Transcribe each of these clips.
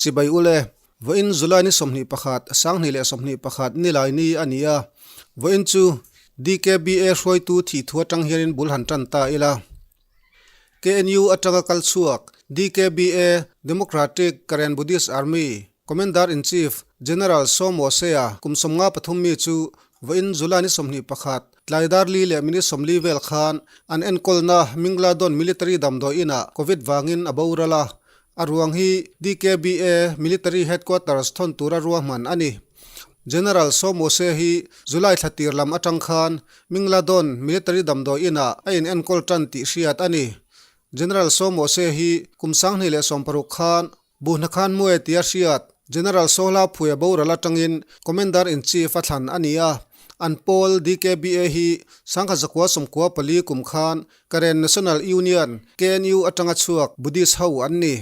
Chibai ule, vawiin July ni 21, 2021 nilai ni a ni a, vawiin chu DKBA hruaitu thih thu atang hianin bul han tan ta ila. KNU atanga kal chhuak DKBA, Democratic Karen Buddhist Army, Commander-in-Chief General Saw Maw Sea kum 53 mi chu vawiin July ni 21, tlai dar li leh minute 40 vel khan an enkawlna Mingladon Military damdawi inah Covid vangin a boral a, A ruang hi DKBA Military Headquarters thawn tura ruahman a ni. General Saw Mose hi July thla tir lam atang khan Mingladon Military damdawi inah a in enkawl tan tih hriat a ni. General Saw Mose hi kum 2016 khan Buhna Khan Mue tia hriat General Saw Hla Phuia boral atangin Commander-in-Chief a thlan a ni a. An pawl DKBA hi 1994 kum khan Karen National Union, KNU, atanga chhuak Buddhist ho an ni.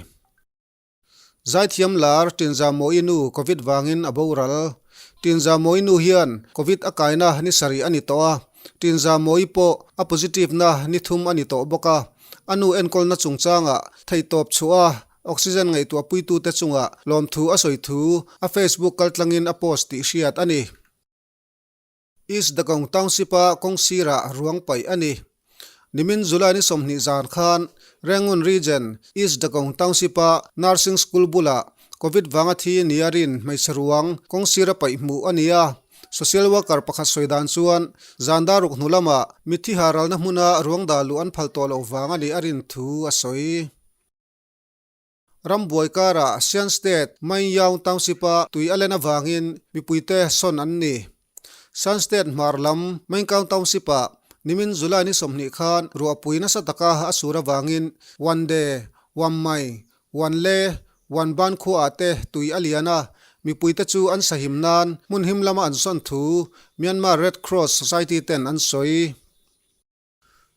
Zaithiam lar Tinza Mawinu Covid vangin a boral. Tinza Mawinu hian Covid a kaina ni sarih a ni tawh a, Tinza Mawi pawh a positive na ni thum a ni tawh bawk a. A nu enkawlna chungchangah theihtawp chhuah a oxygen ngaihtuahpuitute chungah lawmthu a sawi thu a Facebook kaltlangin a post tih hriat a ni. East Dagong Township-a kawng sirah ruang paih a ni. Nimin July ni 20 zan khan Rangoon Region, East Dagong Township-a Nursing School bulah Covid vanga thi nia rin hmeichhe ruang kawng sira paih hmuh a ni a. Social worker pakhat sawi dan chuan zan dar ruk hnu lamah mitthi haralna hmuna ruang dah luh an phal tawh loh vang a nih a rin thu a sawi. Rambuai karah Shan State Mainyaung Township-a tui a len avangin mipuite sawn an ni. Shan State hmar lam Mainkaung Township-ah nimin July ni 20 khan ruahpui nasa taka a sur avangin Wande, Wammai, Wanle, Wanban khuaah te tui a lian a, mipuite chu an sahim nan hmun him lama an sawn thu Myanmar Red Cross Society ten an sawi.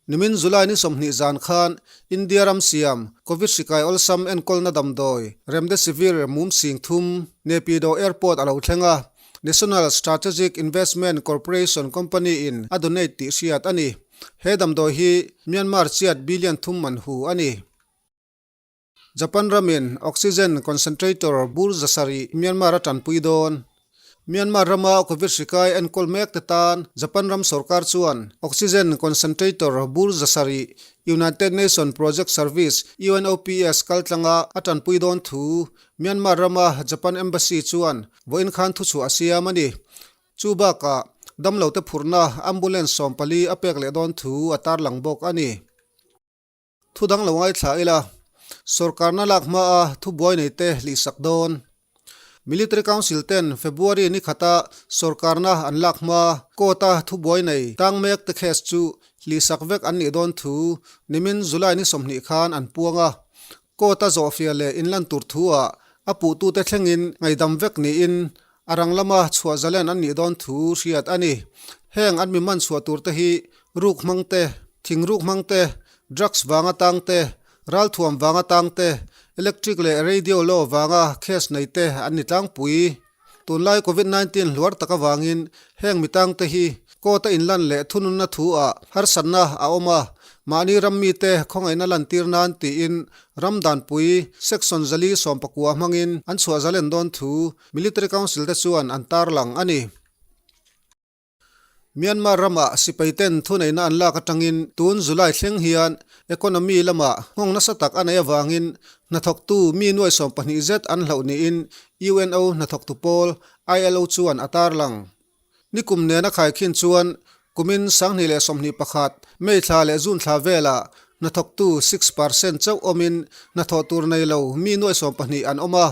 Nimin July ni 20 zan khan India ram siam Covid hri kai awlsam enkawlna damdawi Remdesivir mum sing thum Naypyidaw Airport a lo thleng a, National Strategic Investment Corporation Company in a donate tih hriat a ni. He damdawi hi Myanmar chiat billion thum man hu a ni. Japan ramin oxygen concentrator bur 700 Myanmar a tanpui dawn. Myanmar rama Covid hri kai enkawl mek te tan Japan ram sorkar chuan oxygen concentrator bur 700 United Nation Project Service, UNOPS, kaltlanga a tanpui dawn thu Myanmar rama Japan Embassy chuan vawiin khan thuchhuah a siam a ni. Chu bakah damlote phurhna ambulance 14 a pek leh dawn thu a tarlang bawk a ni. Thu dang lo ngaithla ila, sorkarna lak hmaa thubuai neite hlihsak dawn. Military Council ten February ni khata sorkarna an lak hma court-a thubuai nei tang mek te case chu hlihsak vek an nih dawn thu nimin July ni 20 khan an puang a. Court-a zawhfiah leh inlan tur thu-ah a puhtute thlengin ngaihdam vek niin a rang lama chhuah zalen an nih dawn thu hriat a ni. Heng an mi man chhuah tur te hi ruk hmang te, thing ruk hmang te, drugs vanga tang te, ralthuam vanga tang te, electric leh radio law vanga case nei te an ni tlangpui. Tunlai Covid 19 hluar tak avangin heng mi tang te hi court a inlan leh thununna thu ah harsatna a awm a, mahni ram mite khawngaihna lantir nan tiin ram danpui section 419 hmangin an chhuah zalen dawn thu Military Council te chuan an tarlang a ni. Myanmar ramah sipaiten thuneihna an lak atangin tun July thleng hian economy lamah nghawng nasa tak a neih avangin hnathawktu mi nuai 12 zet an hlauh niin UNO hnathawktu pawl ILO chuan a tarlang. Nikum nena khaikhin chuan kumin 2021 May thla leh June thla velah hnathawktu 6% chauh awmin hnathawh tur nei lo mi nuai 12 an awm a.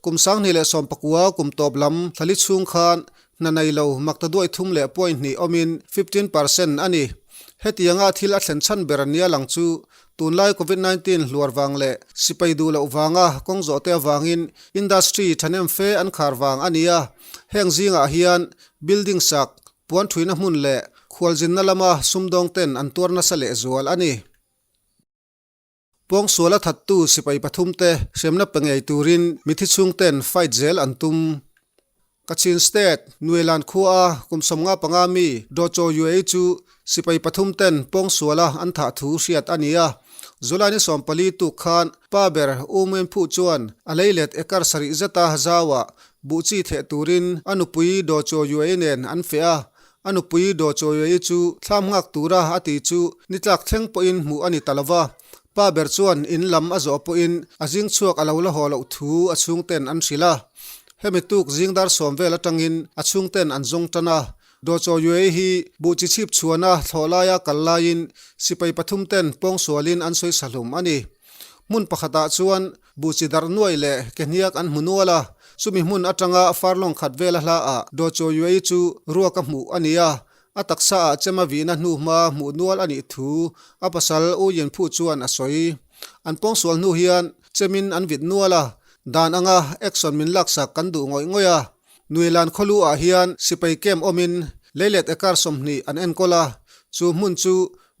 Kum 2019 kum tawp lam thlali chhung khan Hna nei lo makta duai thum leh point hnih awmin 15% a ni. Hetianga thil a thlen chhan ber nia lang chu tunlai Covid 19 hluar vang leh sipai duh loh vanga kawng zawh te avangin industry thahnem fe an khar vang a ni a. Heng zingah hian building sak, puan thuina hmun leh khualzinna lama sumdawng ten an tuar nasa lehzual a ni. Pawngsuala thattu sipai pathum te hremna pe ngei turin mithi chhungten fight zel an tum. Kachin State, Nuilan khua a kum 55 mi Docho Yuei chu sipai pathum ten pawngsuala an thah thu hriat a ni a. July ni 14 tuk khan pa ber U Muin Phu chuan a leilet ekar sarih zeta zauah buh chi theh turin a nupui Daw Chaw Yuei nen an feh a. A nupui Daw Chaw Yuei chu thlam nghak tura a ti chu ni tlak thleng pawhin hmuh a ni ta lo va. Pa ber chuan in lam a zawh pawhin a zing chhuak a lo la haw loh thu a chhungten an hrilh a. Hemi tuk zing dar sawm vel atangin a chhungten an zawng tan a. Daw Chaw Yuei hi buh chi chhip chhuana thlawh laia kal laiin sipai pathum ten pawngsualin an sawi sahlum a ni. Hmun pakhatah chuan buh chi darh nuai leh ke hniak an hmu nual a, chumi hmun atanga farlawng khat vela hlaah Daw Chaw Yuei chu ruak a hmuh a ni a, a taksaah chema vihna hnuhma hmuh nual a nih thu a pasal U Yin Phu chuan a sawi. An pawngsual hnu hian chemin an vit nual a, dan anga action min laksak kan duh ngawih ngawih a. Nuilan khawlu ah hian sipai camp awmin leilet ekar 20 an enkawl a, chu hmun chu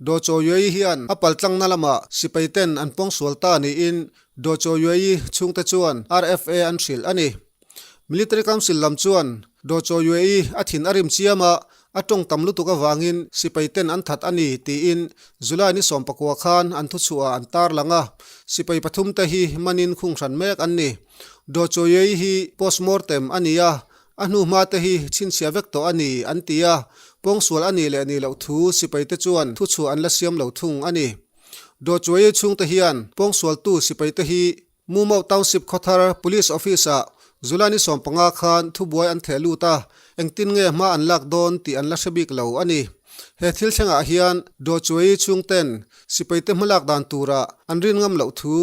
Daw Chaw Yuei hian a paltlangna lamah sipai ten an pawngsual ta niin Daw Chaw Yuei chhungte chuan RFA an hrilh a ni. Military Council lam chuan Daw Chaw Yuei a thin a rim chiam a, a tawng tam lutuk avangin sipai ten an that a ni tiin July ni 19 khan an thuchhuah an tarlang a, sipai pathum te hi manin khung hran mek an ni. Daw Chaw Yuei hi postmortem a ni a, a hnu hma te hi chhinchhiah vek tawh a ni an ti a, pawngsual a nih leh nih loh thu sipai te chuan thuchhuah an la siam lo thung a ni. Daw Chaw Yuei chhungte hian pawngsualtu sipai te hi Mumau Township khawthar Police Office-ah July ni 15 khan thubuai an theh lut a, engtin nge hma an lak dawn tih an la hre bik lo a ni. He thil thlengah hian Daw Chuai chhungten sipaite hmalak dan tura an rin ngam loh thu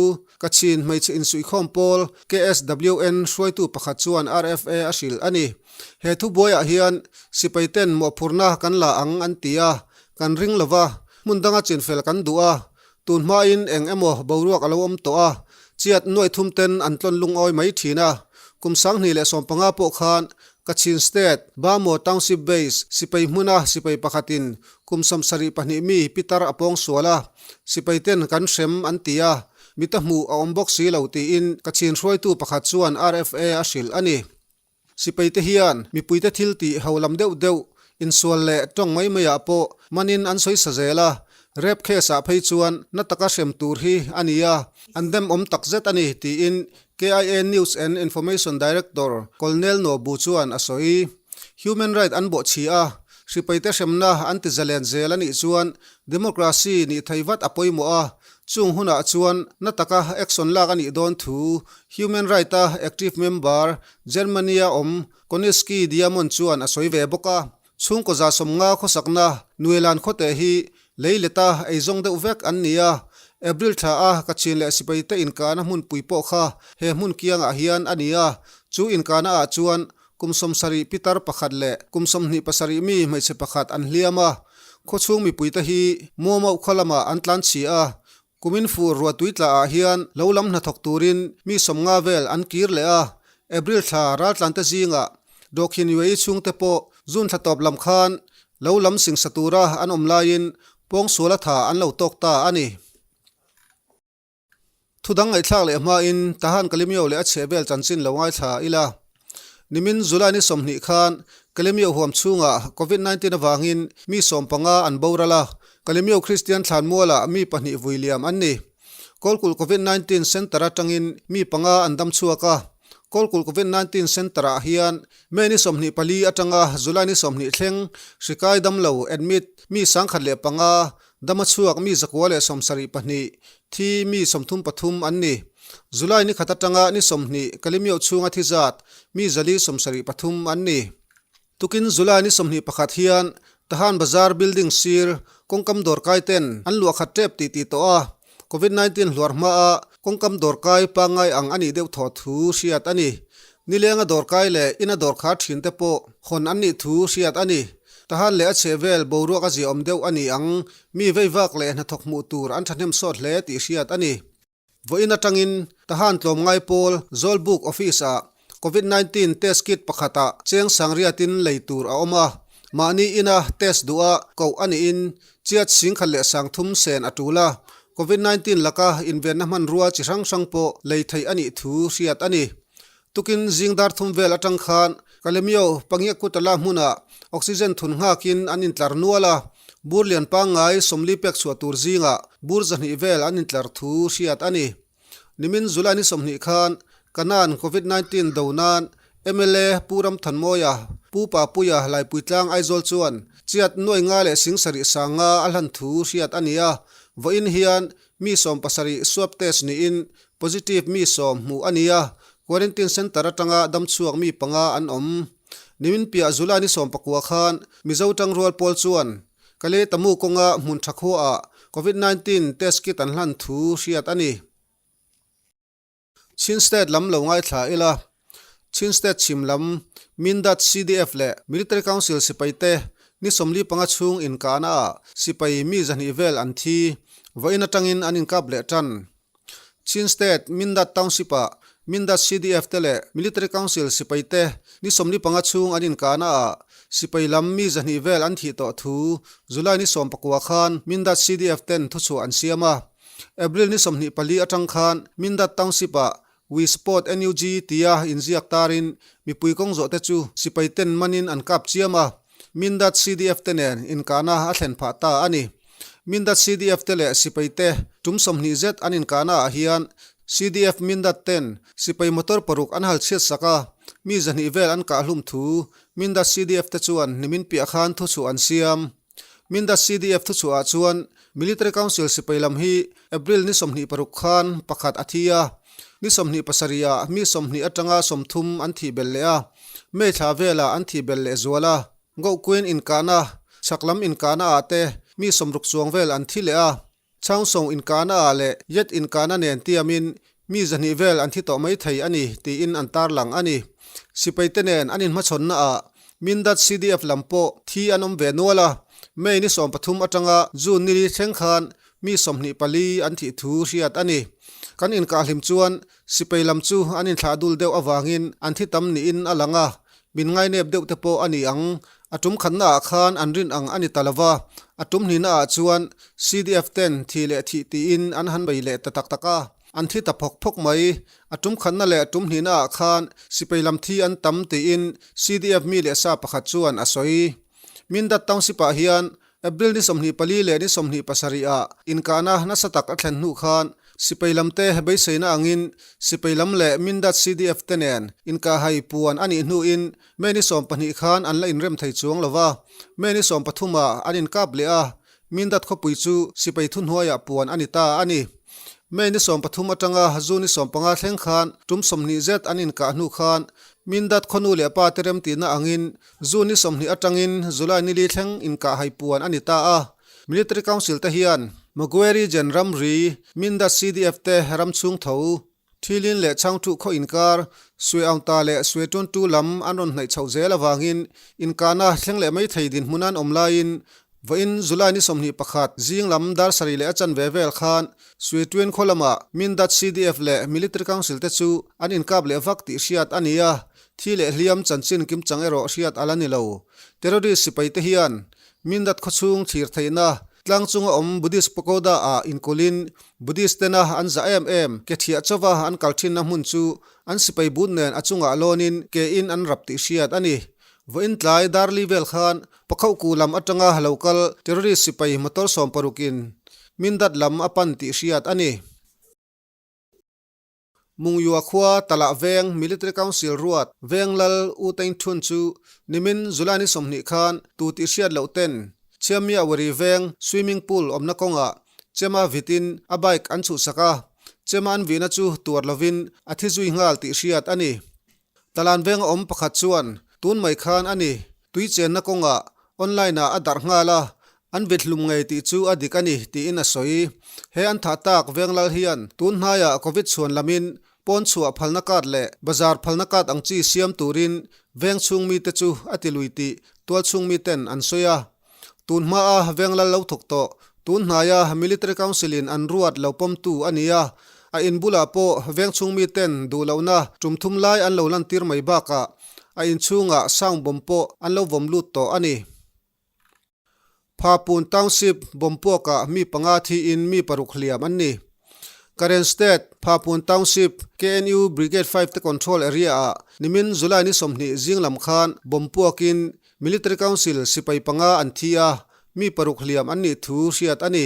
Kachin hmeichhe insuihkhawm pawl KSWN hruaitu pakhat chuan RFA a hrilh a ni. He thubuaiah hian sipaiten mawhphurhna kan la ang an ti a, kan ring lo va, hmun danga chinfel kan duh a, Tun hmain eng emaw boruak a lo awm tawh a, chiat nuai thum ten an tlawn lungawi mai thin a. Kum 2015 pawh khan Kachin State, Bamo Township Base sipai hmuna sipai pakhatin kum 72 mi pitar a pawng sual a, sipai ten kan hrem an ti a, mita hmuh a awm bawk si lo tiin Kachin hruaitu pakhat chuan RFA a hrilh a ni. Sipaite hian mipuite thil tih ho lam deuh deuh insual leh tawng mai maiah pawh manin an sawi sa zel a, rape case ah phei chuan na taka hrem tur hi a ni a, an demawm tak zet a ni tiin KIA News and Information Director Colonel Nobu chuan a sawi. Human right an bawhchhi a, hripaite hremna an ti zalen zel a nih chuan democracy nih thei vat a pawimawh a, Chung hunah chuan na taka action lak a nih dawn thu Human Right-a active member Germany-a awm Koniski Diamond chuan a sawi ve bawk a. Chhungkaw 150 khawsakna Nuelan khawte hi lei leta eizawng deuh vek an ni a. April thla a Kachin leh sipaite inkahna hmunpui pawh kha he hmun kiangah hian a ni a. Chu inkahna ah chuan kum 70 pitar pakhat leh kum 27 mi hmeichhe pakhat an hliam a. Khawchhung mipuite hi Muamauh khaw lamah an tlan chhi a, kumin fur ruahtui tla ah hian lo lam hnathawk turin mi 50 vel an kir leh a, April thla raltlante zingah Dawkhin UAE chhungte pawh June thla tawp lam khan lo lam singsa tura an awm laiin pawngsual a tha an lo tawk ta a ni. Thu dang ngaihthlak leh hmain Tahan Kalemyo leh a chhehvel chanchin lo ngaithla ila. Nimin July ni 20 khan Kalemyo huam chhungah Covid 19 avangin mi 15 an boral a, Kalemyo Kristian thlanmualah mi pahnih vui liam an ni. Kawlkulh Covid 19 Centre atangin mi panga an dam chhuak a, Kawlkulh Covid 19 Centre ah hian May ni 24 atanga July ni 20 thleng hri kai damlo admit mi 105 Dama chhuak mi 172, thi mi 33 an ni. July ni khat atanga ni 20 Kalimyo chhunga thi zat mi 473 an ni. Tukin July ni 21 hian Tahan Bazar building sir kawngkam dawrkai ten an luah khat tep tih tih tawh a, Covid 19 hluar hmaa kawngkam dawrkai pangngai ang a nih deuh thaw thu hriat a ni. Nilenga dawrkai leh ina dawrkhar thin te pawh hawn an nih thu hriat a ni. Tahan leh a chhehvel boruak a ziaawm deuh a ni ang, mi veivak leh hnathawk hmuh tur an thahnem sawt hle tih hriat a ni. Vawiin atangin Tahan tlawmngai pawl Zawlbuk Office-ah Covid 19 test kit pakhatah cheng sangriatin lei tur a awm a, mahni ina test duha koh a niin chiat 10,300 sen a tul a, Covid 19 laka invenna hmanrua chi hrang hrang pawh lei theih a nih thu hriat a ni. Tukin zing dar thum vel atang khan Kalemyo Pangiakutala hmunah oxygen thun nghakin an intlar nual a. Bur lian pangngai 40 pek chhuah tur zingah bur 200 vel an intlar thu hriat a ni. Nimin July ni 20 khan Kanan Covid 19 do nan mla Pu Ramthanmawia, Pu Papuia Laipuitlang Aizawl chuan chiat nuai nga leh sing sarih sang nga a hlan thu hriat a ni a, vawiin hian mi 70 swab test niin positive mi 10 hmuh a ni a, quarantine centre atanga damchhuak mi panga an awm. Nimin piah July ni 19 khan Mizo tangrual pawl chuan Kale Tamu kawnga hmun tha khuaah Covid 19 test kit an hlan thu hriat a ni. Chin State lam lo ngaithla ila, Chin State chhim lam Mindat CDF leh Military Council sipai te ni 45 chhung inkahna ah sipai mi 200 vel an thi, vawiin atangin an inkap leh tan. Chin State Mindat Township ah Mindat CDF te leh Military Council sipai te ni 45 chhung an inkahna ah sipai lam mi 200 vel an thih tawh thu July ni 19 khan Mindat CDF ten thuchhuah an siam a. April ni 24 atang khan Mindat Township ah We Support NUG tia inziak tarin mipui kawng zawh te chu sipai ten manin an kap chiam a, Mindat CDF te nen inkahna a thlen phah ta a ni. Mindat CDF te leh sipai te tum 20 zet an inkahna ah hian CDF Mindat ten sipai motor paruk an hal chhiat sak a, mi 200 vel an kah hlum thu Mindat CDF te chuan nimin piah khan thuchhuah an siam. Mindat CDF thuchhuah ah chuan Military Council sipai lam hi April ni 26 khan pakhat a thi a, ni 27 ah mi 20 atanga 30 an thih belh leh a, May thla velah an thih belh leh zual a, Gohkuin inkahna, chhak lam inkahna ah te mi 60 chuang vel an thi leh a, Chhangsawng inkahna ah leh Yet inkahna nen tiamin mi 200 vel an thi tawh mai thei a ni tiin an tarlang a ni. Sipai te nen an inhmachhawnna ah Mindat CDF lam pawh thi an awm ve nual a, May ni 13 atanga June ni li thleng khan mi 24 an thih thu hriat a ni. Kan inkahhlim chuan sipai lam chu an inthlah dul deuh avangin an thi tam niin a lang a, min ngainep deuh te pawh a ni ang. A tum khatna ah khan an rin ang a ni ta lova, a tum hnihna ah chuan CDF ten thih leh thih tiin an han bei leh ta tak tak a, an thi ta phawk phawk mai. A tum khatna leh tum hnihna ah khan sipai lam thi an tam tiin CDF mi leh sa pakhat chuan a sawi. Mindat Township ah hian April ni 24 leh ni 27 ah inkahna nasa tak a thlen hnu khan sipai lam te beiseina angin sipai lam leh Mindat CDF te nen inkahhai puan a nih hnuin May ni 12 khan an la inrem thei chuang lova, May ni 13 ah an inkap leh a, Mindat khawpui chu sipai thuhnuaiah puan a ni ta a ni. May ni 13 atanga June ni 15 thleng khan tum 20 zet an inkah hnu khan Mindat khawnu leh pa te remtihna angin June ni 20 atangin July ni li thleng inkahhai puan a ni ta a. Military Council te hian Magwe Region ramri Mindat CDF te ram chhung tho Thilin leh Changthu khaw inkar, Sue Aung Ta leh Sue Tun Tu lam an rawn hnaih chhoh zel avangin inkahna thleng leh mai thei dinhmun an awm laiin vawiin July ni 21 zing lam dar sarih leh a chanve vel khan Sue Twin khaw lamah Mindat CDF leh Military Council te chu an inkap leh vak tih hriat a ni a, thi leh hliam chanchin kimchang erawh hriat a la ni lo. Terrorist sipai te hian Mindat khawchhung thlir theihna tlang chunga awm Buddhist pagoda ah inkulhin Buddhist tena an zah em em ke thiah chauva an kal thinna hmun chu an sipai but nen a chungah lawnin ke in an rap tih hriat a ni. Vawiin tlai Darli vel khan Pakhohku lam atanga lo kal terrorist sipai motor 60 in Mindat lam a pan tih hriat a ni. Mungyua khua Talah Veng Military Council ruat Veng Lal U Tain Thun chu nimin July ni 20 khan tu tih hriat loh ten Chiamia Wari Veng swimming pool awmna kawngah Chema vitin a bike an chhuhsak a, Chema an vihna chu tuar lovin a thi zui nghal tih hriat a ni. Talan Venga awm pakhat chuan tun mai khan a ni, tui chenna kawngah online ah a darh nghal a, an vit hlum ngei tih chu a dik a ni tiin a sawi. He an thah tak Venglal hian tun hnaiah Covid chhuan lamin pawn chhuah phalna card leh bazar phalna card ang chi siam turin veng chhung mite chu a ti lui tih tual chhung miten an sawi a. Tun hmaa Venglal lo thawk tawh, tun hnaia Military Council in an ruat lo pawmtu a ni a, a in bulah pawh veng chhung miten duh lohna tum thum lai an lo lantir mai bakah a in chhungah sound bomb pawh an lo vawm lut tawh a ni. Phapun Township bomb puakah mi panga thiin mi paruk hliam an ni. Karen State, Phapun Township, KNU Brigade 5 te control area ah nimin July ni 20 zing lam khan bomb puakin Military Council sipai panga an thi a, mi paruk hliam an nih thu hriat a ni.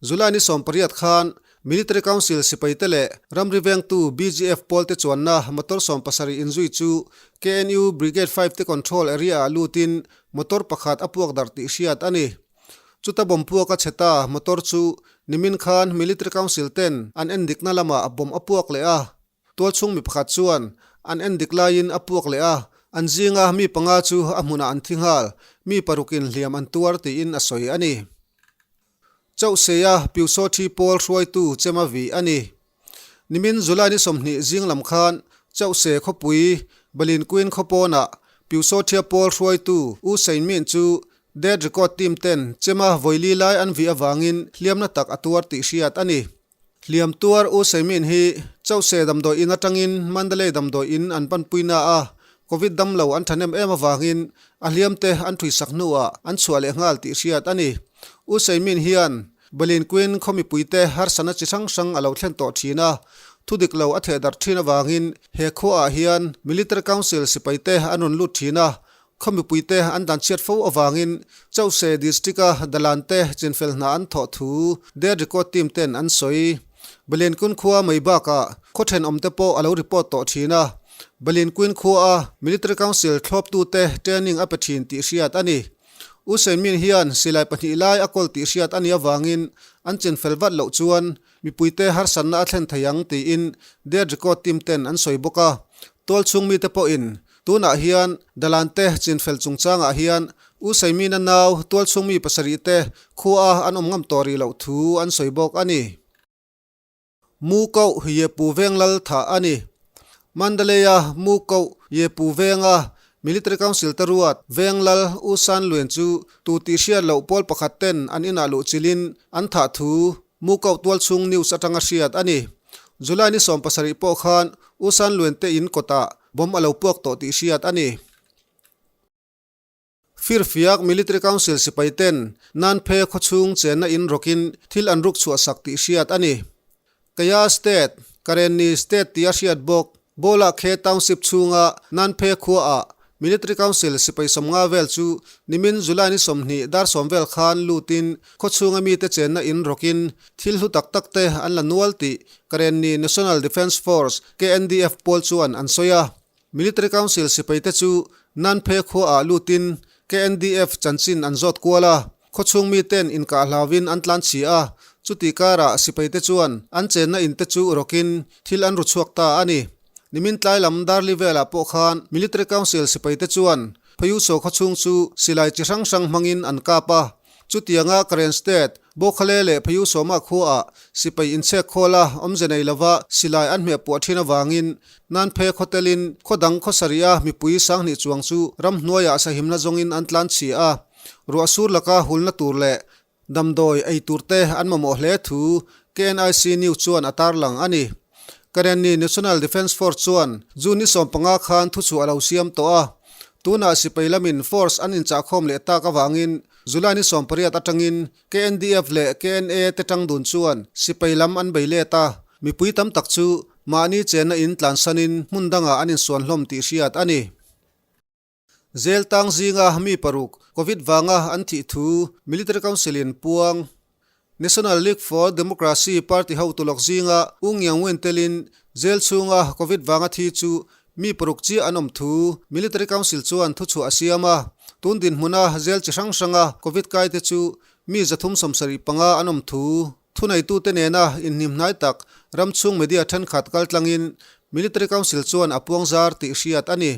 July ni 18 khan Military Council sipaite leh ramri vengtu BGF pawlte chuanna motor 70 inzui chu KNU Brigade 5 te control area-ah lutin motor pakhat a puak darh tih hriat a ni. Chuta bomb puak a chhe ta, motor chu nimin khan Military Council ten an endikna lamah a bomb a puak leh a. Tualchhung mi pakhat chuan an endik laiin a puak leh a, an zinga mi panga chu a hmunah an thi nghal, mi parukin hliam an tuar tiin a sawi a ni. Chauhseia Piusaw Thi pawl hruaitu Chema vih a ni. Nimin July ni 20 zing lam khan Chauhse khawpui Balinquin khawpawnah Piusaw Thia pawl hruaitu U Sein Min chu Death Record team ten Chema vawili lai an vih avangin hliamna tak a tuar tih hriat a ni. Hliam tuar U Seimin hi Chauhse damdawi in atangin Mandalay damdawi in an panpuina a, Covid dam lo an thahnem em avangin a hliamte an thuisak hnuah an chhuah leh nghal tih hriat a ni. U Seimin hian Berlin Queen khaw mipuite harsatna chi hrang hrang a lo thlen tawh thin a, thu dik lo a thehdarh thin avangin he khuaah hian Military Council sipaite an rawn lut thin a, Khaw mipuite an dan chhiat fo avangin Chauhse District-a Dalante chinfel hna an thawh thu Dead Record team ten an sawi. Balianquin khua mai bakah khaw thenawmte pawh a lo report tawh thin a, Balianquin khuaa Military Council thlawptute training a pe thin tih hriat a ni. U Seinmin hian silai pahnih lai a kawl tih hriat a nih avangin an chinfel vat loh chuan Mipuite harsatna a thlen thei ang tiin Dead Record team ten an sawi bawk a. Tualchhung mite pawhin tunah hian Dalante chinfel chungchangah hian U Saimina nau tualchhung mi pasarih te khua an awm ngam tawh rih loh thu an sawi bawk a ni. Mu Koh Yepu Veng Lal thah a ni. Mandalay-a Mu Koh Yepu Venga Military Council te ruat Veng Lal U San Luen chu tu tih hriat loh pawl pakhat ten an inah luh chilhin an thah thu Mu Koh tualchhung news atanga hriat a ni. July ni 70 pawh khan U San Luen te in kawtah bomb a lo puak tawh tih hriat a ni. Firfiak Military Council sipai ten Nan Phe khawchhung chenna in rawkin thil an ruk chhuah sak tih hriat a ni. Kaya State, Karenni State tia hriat bawk, Bola Khe Township chhunga Nan Phe khuaah Military Council sipai 50 vel chu nimin July ni 20 dar 10 vel khan lutin khawchhunga mite chenna in rawkin thil hlu tak tak te an la nual tih Karenni National Defence Force, KNDF, pawl chuan an sawi a. Military Council sipaite chu Nan Phe khuaah lutin KNDF chanchin an zawt kual a, khawchhung miten inkah hlauin an tlan chhi a, chuti karah sipaite chuan an chenna inte chu rawkin thil an ru chhuak ta a ni. Nimin tlai lam Darli velah pawh khan Military Council sipaite chuan Phayuso khawchhung chu silai chi hrang hrang hmangin an kap a, Chutianga Karen State, Bokhale leh Phayusawma khuaah sipai inchhek khawla awmze nei lova silai an hmeh puah thin avangin Nanphe khawtelin khaw dang khaw sarih a mipui 2000 chuang chu ramhnuaiah sahimna zawngin an tlan chhi a, ruah sur laka hulna tur leh damdawi ei turte an mamawh hle thu KNIC News chuan a tarlang a ni. Karenni National Defence Force chuan June ni 15 khan thuchhuah a lo siam tawh a, tunah sipai lamin force an inchahkhawm leh tak avangin July ni 18 atangin KNDF leh KNA te tang dun chuan sipai lam an bei let a, mipui tam tak chu mahni chenna in tlansanin hmun dangah an insuan hlawm tih hriat a ni. Zel tang zinga mi paruk Covid vanga an thih thu Military Council in puang. National League for Democracy party hotu lawk zinga U Ngiang Win telin jail chhunga Covid vanga thi chu mi paruk chiah an awm thu Military Council chuan thuchhuah a siam a. Tun dinhmuna jail chi hrang hranga Covid kaite chu mi 375 an awm thu thuneitute nena inhnimhnai tak ramchhung media thenkhat kaltlangin Military Council chuan a puang zar tih hriat a ni.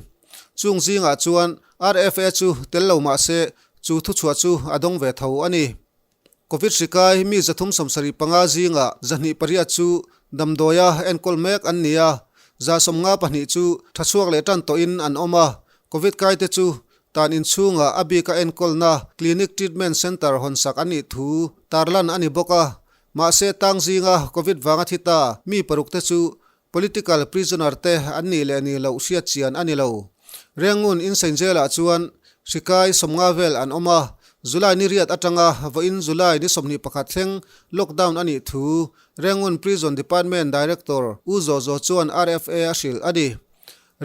Chung zingah chuan RFA chu tel lo mah se chu thuchhuah chu a dawng ve tho a ni. Covid hri kai mi 375 zingah 208 chu damdawia enkawl mek an ni a, 152 chu tha chhuak leh tan tawhin an awm a. Covid kaite chu tan inchhungah a bika enkawlna Clinic Treatment Centre hawnsak an nih thu tarlan a ni bawk a. Mahse tang zinga Covid vanga thi ta mi parukte chu Political prisoner te an nih leh nih loh hriat chian a ni lo. Rengun Insein Jail-ah chuan hri kai 50 vel an awm a, July ni riat atanga vawiin July ni 21 thleng lockdown a nih thu Rengun Prison Department Director U Zaw Zaw chuan RFA a hrilh a ni.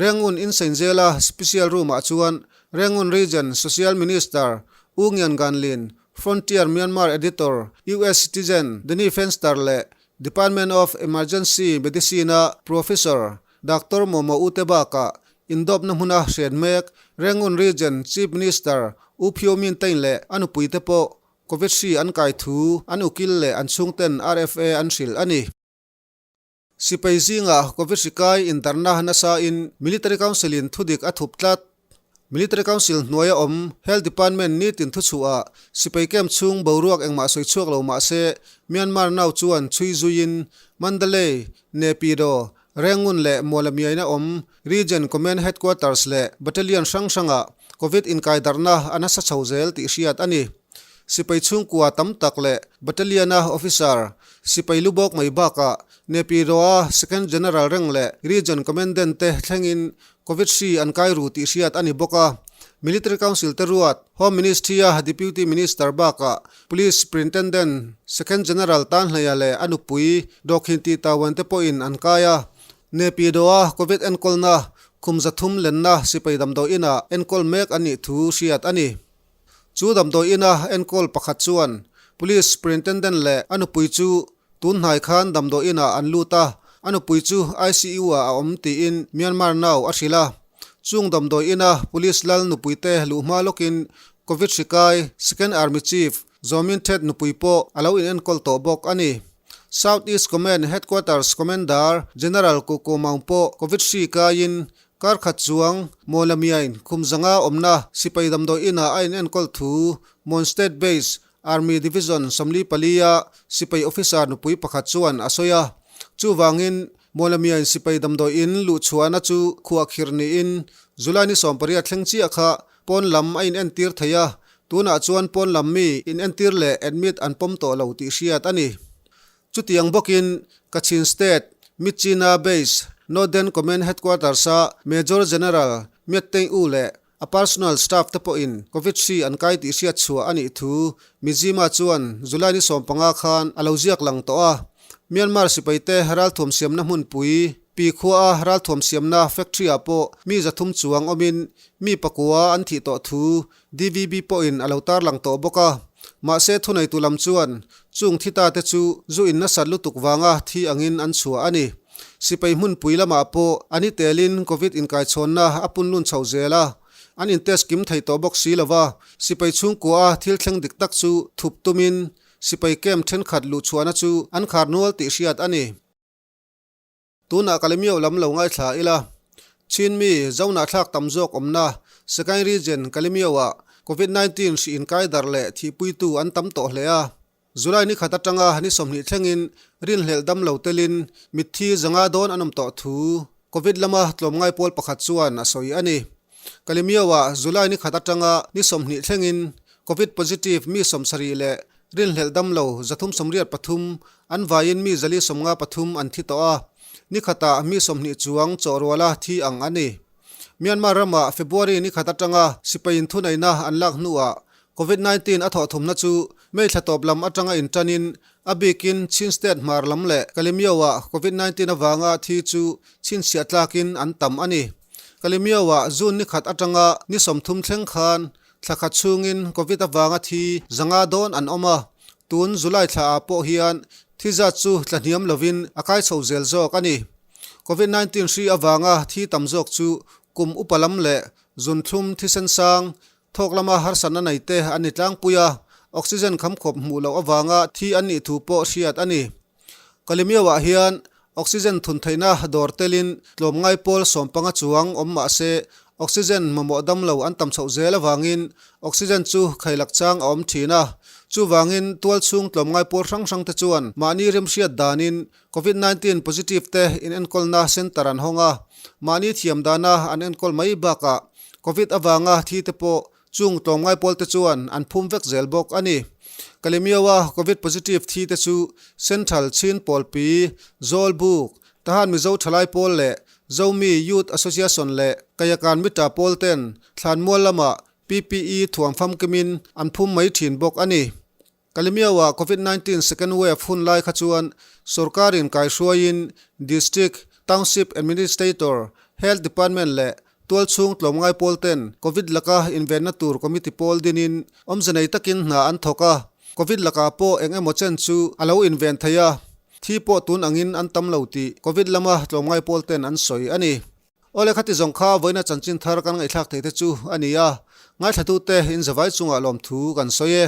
Rengun Insein Jail-a Special Room-ah chuan Rengun Region Social Minister U Ngian Gan Lin. Frontier Myanmar Editor, US citizen Danny Fenster leh Department of Emergency Medicine-a Professor Doctor Momo U te bakah indawpna hmuna hriat mek Rangoon Region Chief Minister U Phyo Min Tain leh a nupuite pawh Covid hri an kai thu an ukil leh an chhungten RFA an hrilh a ni. Sipai zingah Covid hri kai indarna nasain Military Council-in thudik a thup tlat. Military Council hnuaia awm Health Department nitin thuchhuah sipai camp chhung boruak engmah sawi chhuak lo mah se Myanmar Now chuan chhui zuiin Mandalay, Naypyidaw, Rangoon leh Mawlamiaina awm Region Command Headquarters leh Battalion hrang hrangah Covid inkaidarhna a nasa chho zel tih hriat a ni. Sipai chhungkua tam tak leh Battalion-a officer, sipai lu bawk mai bakah Naypyidaw-a Second General reng leh Region Commandant te thlengin Covid hri an kai ru tih hriat a ni bawk a. Military Council te ruat Home Ministry-a Deputy Minister bakah Police Superintendent Second General Tanhleia leh a nupui Dawkhin Tihtawan te pawhin an kai a. Naypyidaw-a Covid enkawlna khum 300 lenna sipai damdawi inah enkawl mek a nih thu hriat a ni. Chu damdawi ina enkawl pakhat chuan Police Superintendent leh a nupui chu tun hnai khan damdawi inah an lut a, a nupui chu ICU ah a awm tiin Myanmar Now a hrilh a. Chung damdawi ina Police lal nupuite luh hma lawkin Covid hri kai Second Army Chief Zaw Min Thet nupui pawh a lo inenkawl tawh bawk a ni. South East Command Headquarters Commander General Ku Ko Maung pawh Covid hri kaiin Kar khat chuang Mawlamiain khum zanga awmna sipai damdawi inah a inenkawl thu Mon State Base Army Division 44 a sipai officer nupui pakhat chuan a sawi a. Chuvangin Mawlamiain sipai damdawi in luhchhuahna chu khuahkhirh niin July ni 18 thleng chiah kha pawn lam a inentir thei a, tunah chuan pawn lam mi inentir leh admit an pawm tawh lo tih hriat a ni. Chutiang bawkin Kachin State, Myitkyina Base, Northern Command Headquarters-a Major General Myat Tein Oo leh a personal staff te pawhin Covid hri an kai tih hriat chhuah a nih thu Mizzima chuan July ni 15 khan a lo ziak lang tawh a. Myanmar sipaite ralthuam siamna hmunpui Pi khuaa ralthuam siamna factory-ah pawh mi 300 chuang awmin mi pakua an thih tawh thu DVB pawhin a lo tarlang tawh bawk a, mahse thuneitu lam chuan chung thi ta te chu zu in nasat lutuk vanga thi angin an chhuah a ni. Sipai hmunpui lamah pawh a ni telin Covid inkaichhawnna a punlun chho zel a, an in test kim thei tawh bawk si lova, sipai chhungkua a thil thleng dik tak chu thup tumin sipai camp thenkhat luhchhuahna chu an khar nual tih hriat a ni. Tunah Kalemiau lam lo ngaithla ila, Chin mi Zohnah thlak tam zawk awmna Sagaing Region Kalemiau-ah Covid 19 hri inkai darh leh thihpuitu an tam tawh hle a. July ni khat atanga ni 20 thlengin rinhlelh dam lo telin mitthi 500 dawn an awm tawh thu Covid lama tlawmngai pawl pakhat chuan a sawi a ni. Kalemiau-ah July ni khat atanga ni 20 thlengin Covid positive mi 70 leh rinhlelh dam lo 383 an vaiin mi 453 an thi tawh a, ni khatah mi 20 chuang chawhruala thi ang a ni. Myanmar ramah February ni khat atanga sipai inthuneihna an lak hnuah Covid 19 a thawhthumna chu May thla tawp lam atanga intanin a bikin Chin State hmar lam leh Kalemiau-ah Covid 19 avanga thi chu chhinchhiah tlakin an tam a ni. Kalemiau-ah June ni khat atanga ni 30 thleng khan Thla khat chhungin Covid avanga thi 500 dawn an awm a, tun July thla ah pawh hian thi zat chu tla hniam lovin a kai chho zel zawk a ni. Covid 19 hri avanga thi tam zawk chu kum upa lam leh zunthlum thisen sang thawk lama harsatna nei te an ni tlangpui a, oxygen khamkhawp hmuh loh avanga thi an nih thu pawh hriat a ni. Kalimiau ah hian Oxygen thun theihna dawr telin tlawmngai pawl 15 chuang awm mah se oxygen mamawh dam lo an tam chhoh zel avangin oxygen chu khailak chang a awm thin a. Chuvangin tual chhung tlawmngai pawl hrang hrang te chuan mahni remhriat danin Covid 19 positive te inenkawlna center an hawng a, mahni thiam dana an enkawl mai bakah Covid avanga thi te pawh Chung tlawmngai pawl te chuan an phum vek zel bawk a ni. Kalemiaua Covid positive thi te chu Central Chin Pawlpi, Zawlbuk, Tahan Mizo Thalai Pawl leh Zomi Youth Association leh Kayakan Mita Pawl ten Thlanmual lamah PPE thuam famkimin an phum mai thin bawk a ni. Kalemiaua Covid 19 second wave hun lai kha chuan sorkarin kaihruaiin District, Township Administrator, Health Department leh Tualchhung tlawmngai pawl ten Covid laka invenna tur committee pawl dinin awmze nei takin hna an thawk a, Covid lakah pawh eng emaw chen chu a lo inven thei a, thi pawh tun angin an tam lo tih Covid lama tlawmngai pawl ten an sawi a ni. Awle khati zawng kha vawiina chanchin thar kan ngaihthlak theih te chu a ni a, ngaithlatute inzavai chungah lawmthu kan sawi e.